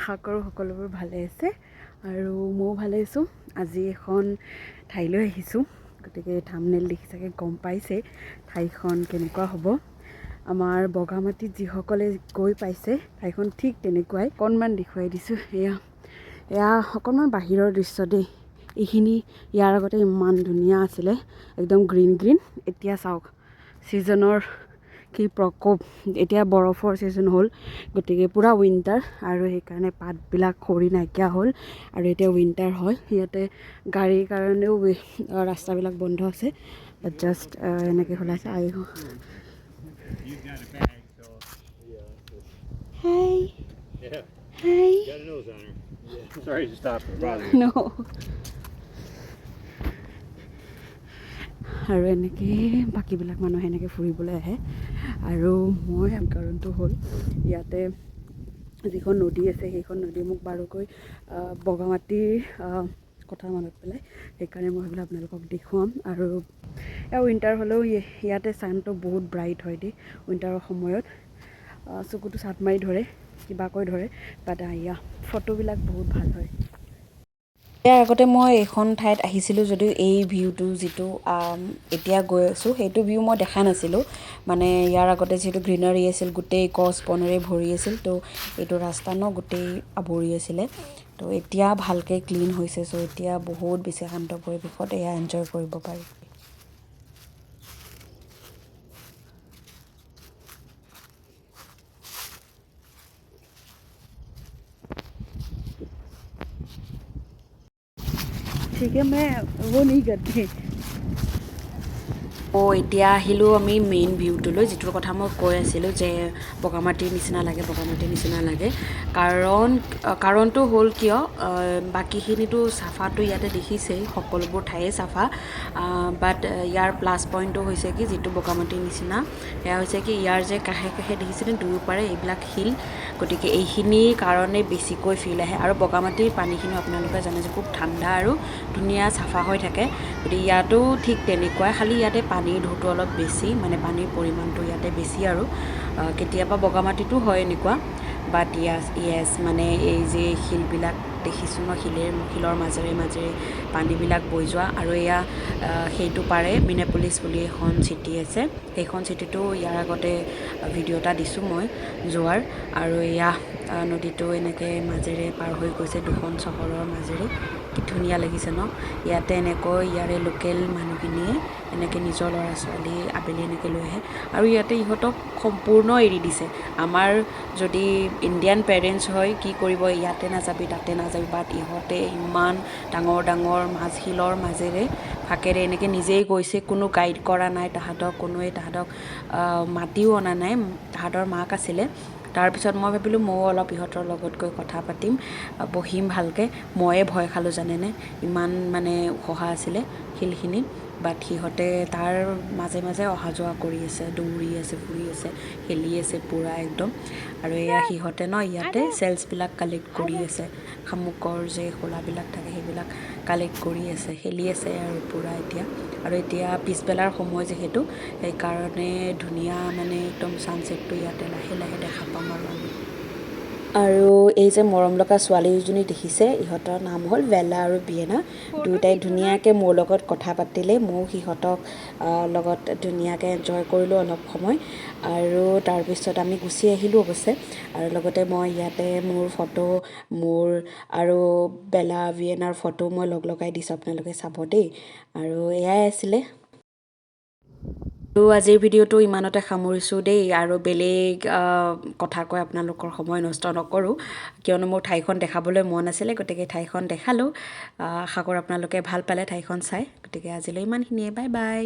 আশা কৰোঁ সকলোবোৰ ভালে আছে আৰু ময়ো ভালে আছোঁ। আজি এখন ঠাইলৈ আহিছোঁ, গতিকে থাম্বনেইল দেখি চাগে গম পাইছে ঠাইখন কেনেকুৱা হ'ব। আমাৰ বগামাটিত যিসকলে গৈ পাইছে ঠাইখন ঠিক তেনেকুৱাই। অকণমান দেখুৱাই দিছোঁ। এয়া এয়া অকণমান বাহিৰৰ দৃশ্য দেই। এইখিনি ইয়াৰ আগতে ইমান ধুনীয়া আছিলে, একদম গ্ৰীণ গ্ৰীণ। এতিয়া চাওক ছিজনৰ কি প্ৰকোপ। এতিয়া বৰফৰ ছিজন হ'ল, গতিকে পূৰা উইণ্টাৰ আৰু সেইকাৰণে পাতবিলাক সৰি নাইকিয়া হ'ল আৰু এতিয়া উইণ্টাৰ হয়। ইয়াতে গাড়ীৰ কাৰণেও ৰাস্তাবিলাক বন্ধ আছে, বাট জাষ্ট এনেকৈ খোলা আছে। আই You've got a bag, so high yeah, high got a nose on her. Yeah. Sorry to stop and bother you. No. আৰু এনেকৈ বাকীবিলাক মানুহে এনেকৈ ফুৰিবলৈ আহে। আৰু মই কাৰণটো হ'ল ইয়াতে যিখন নদী আছে সেইখন নদী মোক বাৰুকৈ বগামাটিৰ কথা মনত পেলাই, সেইকাৰণে মই ভাবিলোঁ আপোনালোকক দেখুৱাম। আৰু উইণ্টাৰ হ'লেও ইয়াতে ছানটো বহুত ব্ৰাইট হয় দেই। উইণ্টাৰৰ সময়ত চকুটো চাট মাৰি ধৰে, কিবাকৈ ধৰে, বাট ইয়া ফটোবিলাক বহুত ভাল হয়। ইয়াৰ আগতে মই এইখন ঠাইত আহিছিলোঁ যদিও এই ভিউটো যিটো এতিয়া গৈ আছোঁ সেইটো ভিউ মই দেখা নাছিলোঁ। মানে ইয়াৰ আগতে যিহেতু গ্ৰীনাৰী আছিল, গোটেই গছ বনেৰে ভৰি আছিল, তো এইটো ৰাস্তা ন গোটেই আৱৰি আছিলে। তো এতিয়া ভালকৈ ক্লিন হৈছে, চ' এতিয়া বহুত বেছি শান্ত পৰিৱেশত এয়া এনজয় কৰিব পাৰি। ठीक है, मैं वो नहीं करती। অ' এতিয়া আহিলোঁ আমি মেইন ভিউটোলৈ, যিটোৰ কথা মই কৈ আছিলোঁ যে বগামাটিৰ নিচিনা লাগে, বগামাটিৰ নিচিনা লাগে। কাৰণটো হ'ল কিয়, বাকীখিনিতো চাফাটো ইয়াতে দেখিছেই, সকলোবোৰ ঠাইয়ে চাফা। বাট ইয়াৰ প্লাছ পইণ্টটো হৈছে কি, যিটো বগামাটিৰ নিচিনা সেয়া হৈছে কি, ইয়াৰ যে কাষে কাষে দেখিছেনে দুয়োপাৰে এইবিলাক শিল, গতিকে এইখিনিৰ কাৰণে বেছিকৈ ফিল আহে। আৰু বগামাটিৰ পানীখিনিও আপোনালোকে জানে যে খুব ঠাণ্ডা আৰু ধুনীয়া চাফা হৈ থাকে, গতিকে ইয়াতো ঠিক তেনেকুৱাই, খালি ইয়াতে পানীৰ ঢৌটো অলপ বেছি, মানে পানীৰ পৰিমাণটো ইয়াতে বেছি। আৰু কেতিয়াবা বগামাটিতো হয় এনেকুৱা, বাট য়েছ মানে এই যে শিলবিলাক দেখিছোঁ ন, শিলৰ মাজেৰে মাজেৰে পানীবিলাক বৈ যোৱা। আৰু এয়া সেইটো পাৰে মিনেপলিছ বুলি এখন চিটি আছে, সেইখন চিটিটো ইয়াৰ আগতে ভিডিঅ' এটা দিছোঁ মই যোৱাৰ। আৰু এয়া নদীটো এনেকৈ মাজেৰে পাৰ হৈ গৈছে, দুখন চহৰৰ মাজেৰে, কি ধুনীয়া লাগিছে ন। ইয়াতে এনেকৈ ইয়াৰে লোকেল মানুহখিনিয়ে এনেকৈ নিজৰ ল'ৰা ছোৱালী আবেলি এনেকৈ লৈ আহে আৰু ইয়াতে ইহঁতক সম্পূৰ্ণ এৰি দিছে। আমাৰ যদি ইণ্ডিয়ান পেৰেণ্টছ হয় কি কৰিব, ইয়াতে নাযাবি তাতে নাযাবি, বাট ইহঁতে ইমান ডাঙৰ ডাঙৰ মাছ শিলৰ মাজেৰে ফাকেৰে এনেকৈ নিজেই গৈছে, কোনো গাইড কৰা নাই তাহাঁতক, কোনোৱে তাহাঁতক মাতিও অনা নাই, তাহাঁতৰ মাক আছিলে। তাৰপিছত মই ভাবিলোঁ ময়ো অলপ ইহঁতৰ লগত গৈ কথা পাতিম, বহিম ভালকৈ। ময়ে ভয় খালোঁ জানেনে, ইমান মানে ওখহা আছিলে শিলখিনি, বাট সিহঁতে তাৰ মাজে মাজে অহা যোৱা কৰি আছে, দৌৰি আছে, ফুৰি আছে, খেলি আছে পূৰা একদম। আৰু এয়া সিহঁতে ন ইয়াতে চেলছবিলাক কালেক্ট কৰি আছে, শামুকৰ যে খোলাবিলাক থাকে সেইবিলাক কালেক্ট কৰি আছে, খেলি আছে আৰু পূৰা এতিয়া। আৰু এতিয়া পিছবেলাৰ সময় যিহেতু, সেইকাৰণে ধুনীয়া মানে একদম ছানছেটটো ইয়াতে লাহে লাহে দেখা পাম আৰু আমি। আৰু এই যে মৰম লগা ছোৱালী দুজনী দেখিছে, ইহঁতৰ নাম হ'ল বেলা আৰু বিয়েনা। দুয়োটাই ধুনীয়াকৈ মোৰ লগত কথা পাতিলে, ময়ো সিহঁতক লগত ধুনীয়াকৈ এনজয় কৰিলোঁ অলপ সময়। আৰু তাৰপিছত আমি গুচি আহিলোঁ অৱশ্যে। আৰু লগতে মই ইয়াতে মোৰ ফটো, মোৰ আৰু বেলা ভিয়েনাৰ ফটো মই লগ লগাই দিছোঁ, আপোনালোকে চাব দেই। আৰু এয়াই আছিলে। আৰু আজিৰ ভিডিঅ'টো ইমানতে সামৰিছোঁ দেই। আৰু বেলেগ কথা কৈ আপোনালোকৰ সময় নষ্ট নকৰোঁ, কিয়নো মোৰ ঠাইখন দেখাবলৈ মন আছিলে, গতিকে ঠাইখন দেখালোঁ। আশা কৰোঁ আপোনালোকে ভাল পালে ঠাইখন চাই। গতিকে আজিলৈ ইমানখিনিয়ে, বাই বাই।